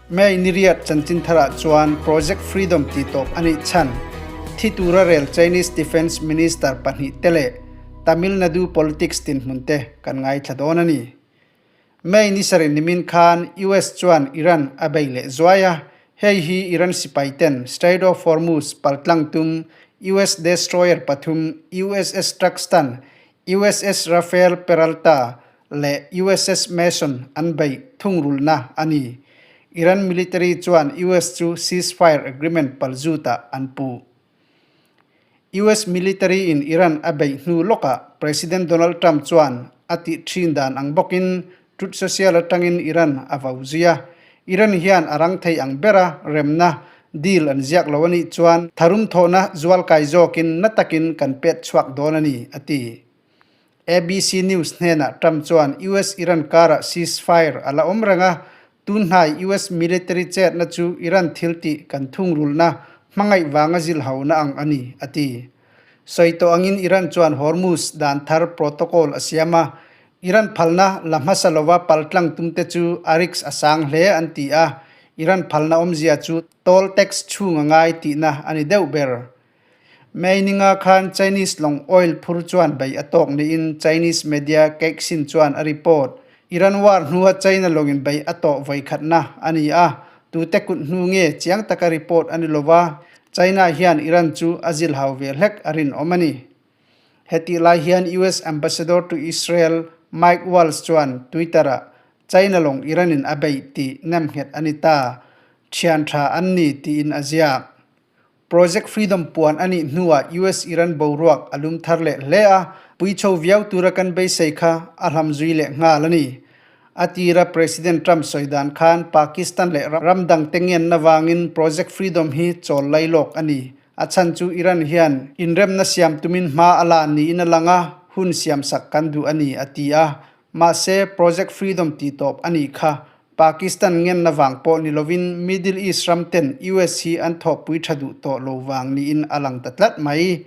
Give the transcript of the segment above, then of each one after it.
May ni riat chanchin tharah chuan Project Freedom tih tawp a nih chhan thi tura rel Chinese Defence Minister pahnihte leh Tamil Nadu politics dinhmunte kan ngaithla dawn a ni. May ni sarih nimin khan US chuan Iran a bei leh zuai a, hei hi Iran sipai ten Strait of Hormuz paltlang tum US destroyer pathum USS Truxtun, USS Rafael Peralta leh USS Mason an beih thungrulna a ni. Iran military chuan US chu ceasefire agreement palzutah an puh. US military in Iran a beih hnu lawkah President Donald Trump chuan a tih thin dan ang bawkin Truth Social atangin Iran a vau zui a. Iran hian a rang thei ang bera remna deal an ziak lo a nih chuan tharum thawhna zualkai zawkin na takin kan pet chhuak dawn a ni, a ti. ABC News hnenah Trump chuan US-Iran karah ceasefire a la awm reng a, tun hnai US military chetna chu Iran thiltih kan thungrulna hmangaih vanga zilhhauna ang a ni, a ti. Sawi tawh angin Iran chuan Hormuz dan thar protocol a siam a, Iran phalna la hmasa lova paltlang tumte chu a risk a sang hle an ti a, Iran phalna awmzia chu toll tax chhung a ngai tihna a ni deuh ber. May ninga khan Chinese lawng oil phur chuan bei a tawk niin Chinese media Caixin chuan a report. Iran war hnua China lawngin bei a tawh vawikhatna a ni a, tute kut hnu nge chiang taka report a ni lova, China hian Iran chu a zilhau ve hlek a rinawm a ni. Hetih lai hian US Ambassador to Israel Mike Waltz chuan Twitter-ah China lawng Iran-in a beih tih nemnghet a ni ta, thian tha an ni tiin a ziak. Project Freedom puan a nih hnuah US-Iran boruak a lum thar leh hle a, puichho viau tura kan beisei kha a hlam zui leh nghal a ni. A tira President Trump sawi dan khan Pakistan leh ram dangte ngenna vangin Project Freedom hi chawl lai lawk a ni. A chhan chu Iran hian inremna siam tumin hma a la niin a lang a, hun siamsak kan duh a ni, a ti a. Mahse, Project Freedom tih tawp a nih kha. Pakistan ngenna vang pawh ni lovin Middle East ram ten US hi an thawhpui tha duh tawh lo vang niin a lang ta tlat mai.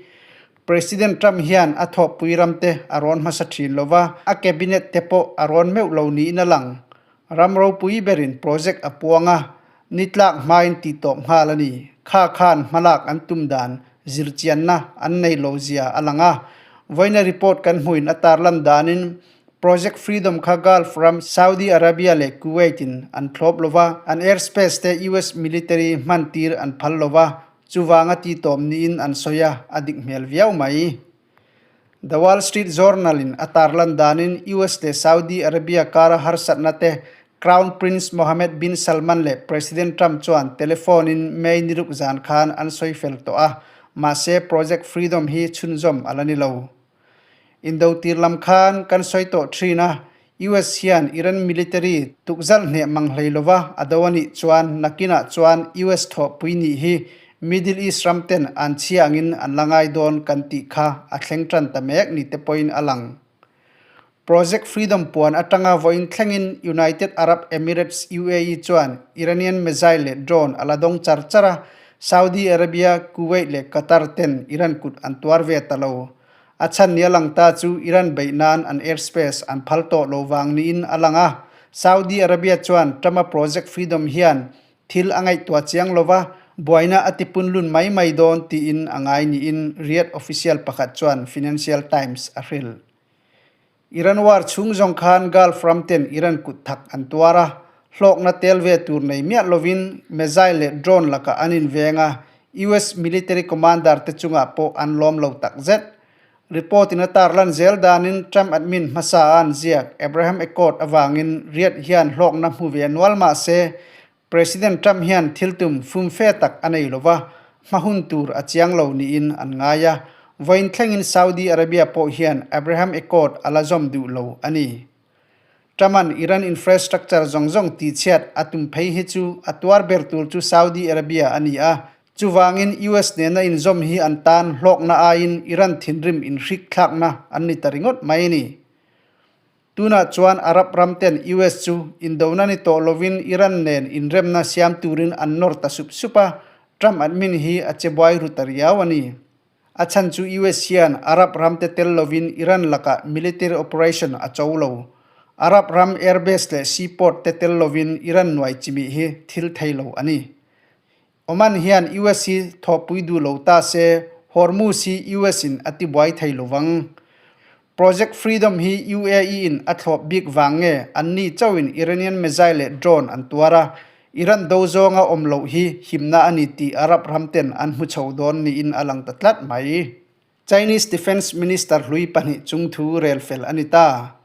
President Trump hian a thawhpui ram te a rawn hmasa thin lo va, a cabinet te pawh a rawn meuh lo niin a lang. Ram ropui berin project a puang a, ni tlak hmain tih tawp nghal a ni. Kha khan hmalak an tum dan zirchianna an nei lo zia a lang a. Vawiina report kan hmuin a tarlan danin Project Freedom kha Gulf ram Saudi Arabia leh Kuwait in an thlawp lo va, an airspace te US military hman tir an phal lo va, chuvanga titawm niin an sawi a, a dik hmel viau mai. The Wall Street Journal in a tarlan danin US leh Saudi Arabia kara harsatna te Crown Prince Mohammed bin Salman leh President Trump chuan telephone in May niruk zan khan an sawi fel tawh a, mahse Project Freedom hi chhunzawm a la ni lo. Indo tir lam khan kan sawi tawh thin a, US hian Iran military tukzalh hneh mang hlei lova a do a nih chuan nakinah chuan US thawhpui nih hi Middle East ram ten an chhia angin an la ngai dawn kan tih kha a thleng tan ta mek ni te pawhin a lang. Project Freedom puan atanga vawiin thlengin United Arab Emirates, UAE, chuan Iranian missile leh drone a la dawng char char a, Saudi Arabia, Kuwait leh Qatar ten Iran kut an tuar ve ta lo. A chhan ni a lang ta chu Iran beih nan an airspace an phal tawh lo vang niin a lang a. Saudi Arabia chuan Trump-a Project Freedom hian thil a ngaihtuah chiang lo va, buaina a tipun lun mai mai dawn tiin a ngai niin Riyadh official pakhat chuan Financial Times a hrilh. Iran war chhung zawng khan Gulf ram ten Iran kut thak an tuar a, hlawkna tel ve tur nei miah lovin missile leh drone lakah an inveng a, US military commander te chungah pawh an lawm lo takzet. Report in a tarlan zel danin Trump admin hmasa a an ziak Abraham Accord avangin Riyadh hian hlawkna hmu ve nual mah se President Trump hian thil tum fumfe tak a nei lo va, hma hun tur a chiang lo niin an ngai a. Vawiin thlengin Saudi Arabia pawh hian Abraham Accord a la zawm duh lo a ni. Trump-a'n Iran infrastructure zawng zawng tihchhiat a tum phei hi chu a tuar ber tur chu Saudi Arabia a ni a, chuvangin US nena inzawm hi an tan hlawkna aiin Iran thinrim inhrikthlakna an ni ta ringawt mai a ni. Tunah chuan Arab ram ten US chu indona ni tawh lovin Iran nen inremna siam turin an nawr ta sup sup a, Trump admin hi a che buai ru ta riau a ni. A chhan chu US hian Arab ram te tel lovin Iran lakah military operation a cho lo. Arab ram airbase leh seaport te tel lovin Iran nuai chimih hi thil thei lo a ni. Oman hian US hi thawhpui duh lo ta se Hormuz hi US in a tibuai thei lovang. Project Freedom hi UAE in a thlawp bik vang nge anni chauhin Iranian missile leh drone an tuar a, Iran do zawnga awm loh hi himna a ni tih Arab ram ten an hmu chho dawn niin a lang ta tlat mai. Chinese Defence Minister hlui pahnih chungthu rel fel a ni ta.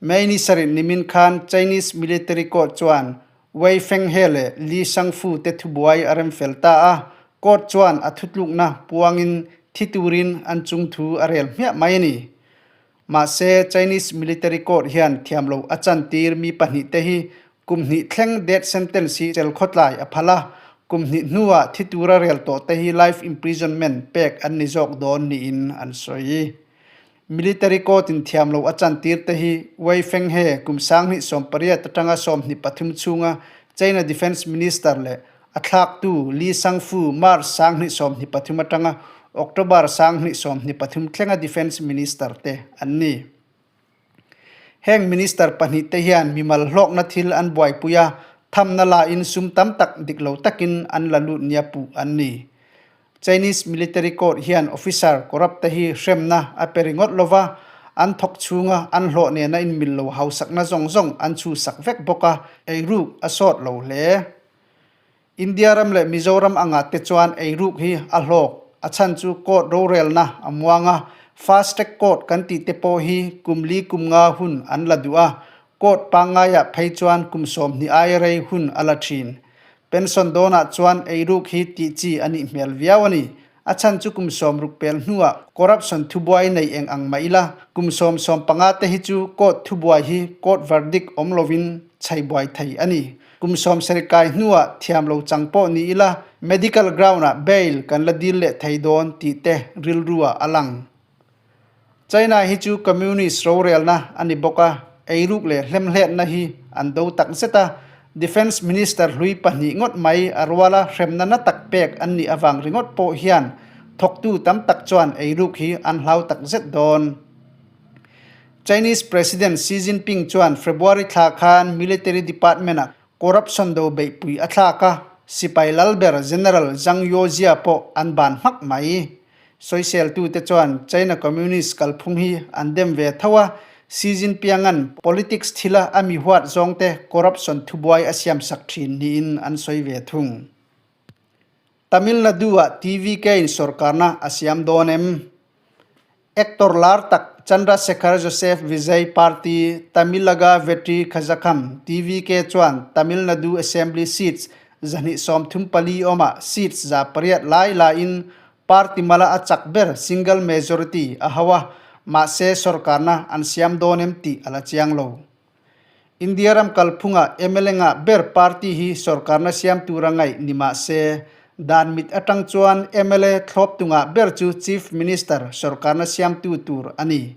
May ni sarih nimin khan Chinese Military Court chuan Wei Fenghe leh Li Shangfu te thubuai a rem fel ta a, court chuan a thutlukna puangin thi turin an chungthu a rel hmiah mai a ni. Mahse, Chinese Military Court hian thiamloh a chantir mi pahnihte hi kum hnih thleng death sentence hi chel khawtlai a phal a, kum hnih hnuah thi tura rel tawhte hi life imprisonment pek an ni zawk dawn niin an sawi. Military Court-in thiamloh a chantirte hi Wei Fenghe kum 2018 atanga 23 chhunga China Defence Minister leh A thlaktu Li Shangfu March 2023 atanga October 2023 thlenga Defence Minister te an ni. Heng Minister pahnih te hian mimal hlawkna thil an buaipui a, thamna lain sum tam tak dik lo takin an la lut nia puh an ni. Chinese Military Court hian officer corrupt te hi hremna a pe ringawt lova, an thawk chhunga an hlawh nena inmil lo hausakna zawng zawng an chhusak vek bawk a, eiruk a sawt lo hle. India ram leh Mizoram anga te chuan eiruk hi a hlawk, a chhan chu court rorelna a muang a, fast track court kan tih te pawh hi kum li kum nga hun an la duh a, court pangngaiah phei chuan kum 20 aia rei hun a la thin. Pension dawnah chuan eiruk hi tih chi a nih hmel viau a ni. A chhan chu kum 60 pel hnuah corruption thubuai nei eng ang mah ila, kum 75 te hi chu court thubuai hi court verdict awm lovin chhai buai thei a ni. Kum 70 kai hnuah thiam lo chang pawh ni ila, medical ground-ah bail kan la dil leh thei dawn tih te rilruah a lang. China hi chu communist rorelna a ni bawk a, eiruk leh hlemhletna hi an do tak zet a, Defence Minister hlui pahnih ngawt mai a ruala hremna na tak pek an nih avang ringawt pawh hian thawktu tam tak chuan eiruk hi an hlau tak zet dawn. Chinese President Xi Jinping chuan February thla khan Military Department-ah corruption do beihpui a thlak a, sipai lalber General Zhang Youxia pawh an ban hmak mai. Sawiseltute chuan China Communist kalphung hi an dem ve tho a, Xi Jinping-a'n politics thila a mi huat zawngte corruption thubuai a siamsak thin niin an sawi ve thung. Tamil Nadu-ah TVK-in sorkarna a siam dawn em? Actor lar tak Chandrasekhar Joseph Vijay Party Tamilaga Vettri Kazhagam, TVK, chuan Tamil Nadu Assembly seats 234 awmah seats 800 lai laiin party mala a chak ber single majority a hau a, mahse sorkarna an siam dawn em tih a la chiang lo. India ram kalphunga mla ngah ber party hi sorkarna siam tura ngaih ni mahse dan mit atang chuan mla thlawptu ngah ber chu Chief Minister sorkarna siamtu tur a ni.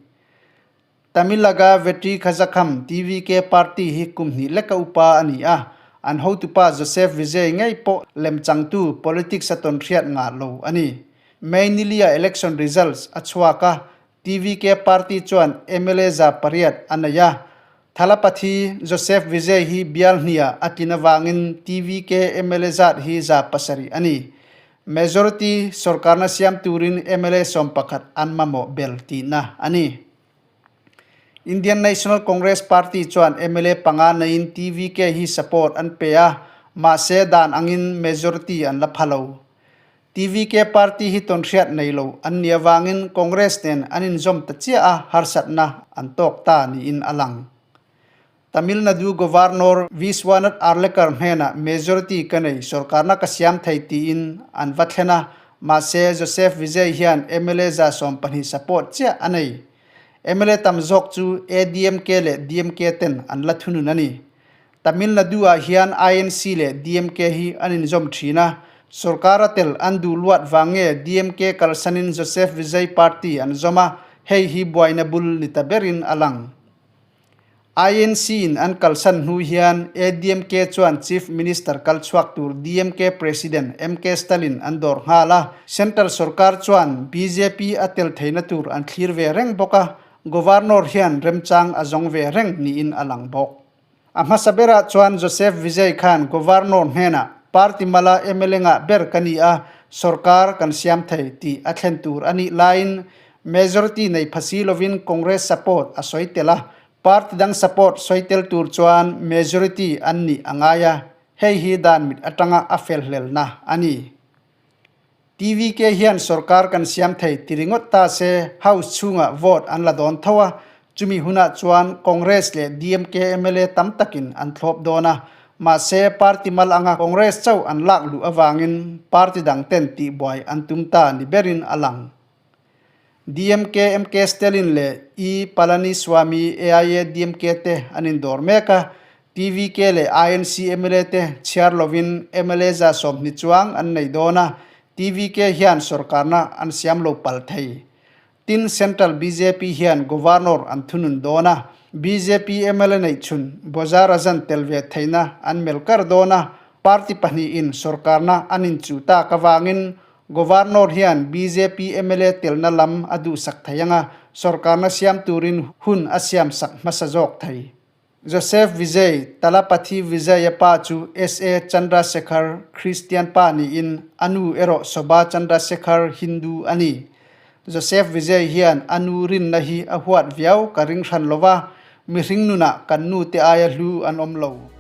Tamilaga Vettri Kazhagam, TVK, party hi kum hnih leka upa a ni a, an hotupa Joseph Vijay ngei pawh lemchangtu politics a tawn hriat ngah lo a ni. May nilia election results a chhuak a, TVK party chuan mla 800 a nei a, Thalapathy Joseph Vijay hi bial hniah a tlin avangin TVK mla zat hi 700 a ni. Majority sorkarna siam turin mla 11 an mamawh bel tihna a ni. Indian National Congress Party chuan mla panga neiin TVK hi support an pe a, mahse dan angin majority an la pha lo. TVK party hi tawnhriat nei lo an nih avangin Congress nen an inzawm ta chiah a, harsatna an tawk ta niin a lang. Tamil Nadu Governor Vishwanath Arlekar hnenah majority ka nei, sorkarna ka siam thei tiin an va thlen a, mahse Joseph Vijay hian mla 12 support chiah a nei. Mla tam zawk chu ADMK leh DMK ten an la thunun a ni. Tamil Nadu-ah hian INC leh DMK hi an inzawm thin a, sorkar a tel an duh luat vang nge DMK kalsanin Joseph Vijay party an zawm a, hei hi buaina bul ni ta berin a lang. INC-in an kalsan hnu hian ADMK chuan Chief Minister kal chhuak tur DMK President MK Stalin an dawr nghal a, Central sorkar chuan bjp a tel theihna tur an thlir ve reng bawk a. Governor hian remchang a zawng ve reng niin a lang bawk. A hmasa berah chuan Joseph Vijay khan Governor hnenah party mala mla ngah ber ka ni a, sorkar kan siam thei tih a thlen tur a nih laiin majority nei pha si lovin Congress support a sawi tel a, party dang support sawi tel tur chuan majority an nih a ngai a, hei hi dan mit atanga a felhlelna a ni. TVK hian sorkar kan siam thei ti ringawt ta se House chhungah vote an la dawn tho a, chumi hunah chuan Congress leh DMK mla tam takin an thlawp dawn a, mahse party mal anga Congress chauh an lak luh avangin party dang ten tihbuai an tum ta ni berin a lang. DMK MK Stalin leh E Palaniswami AIADMK te an indawr mek a, TVK leh INC mla te chhiar lovin mla 120 chuang an nei dawn a, TVK hian sorkarna an siam lo pal thei. Tin, Central bjp hian Governor an thunun dawn a, bjp mla neih chhun Bojarajan tel ve theihna an mel kar dawn a, party pahnihin sorkarna an inchuh tak avangin Governor hian bjp mla telna lam a duhsak thei anga sorkarna siam turin hun a siamsak hmasa zawk thei. Joseph Vijay, Talapathy Vijay-a pa chu SA Chandrasekhar, Christian pa niin a nu erawh Sobha Chandrasekhar, Hindu a ni. Joseph Vijay hian a nu rinna hi a huat viau ka ring hran lo va, mihring nunah kan nu te aia hlu an awm lo.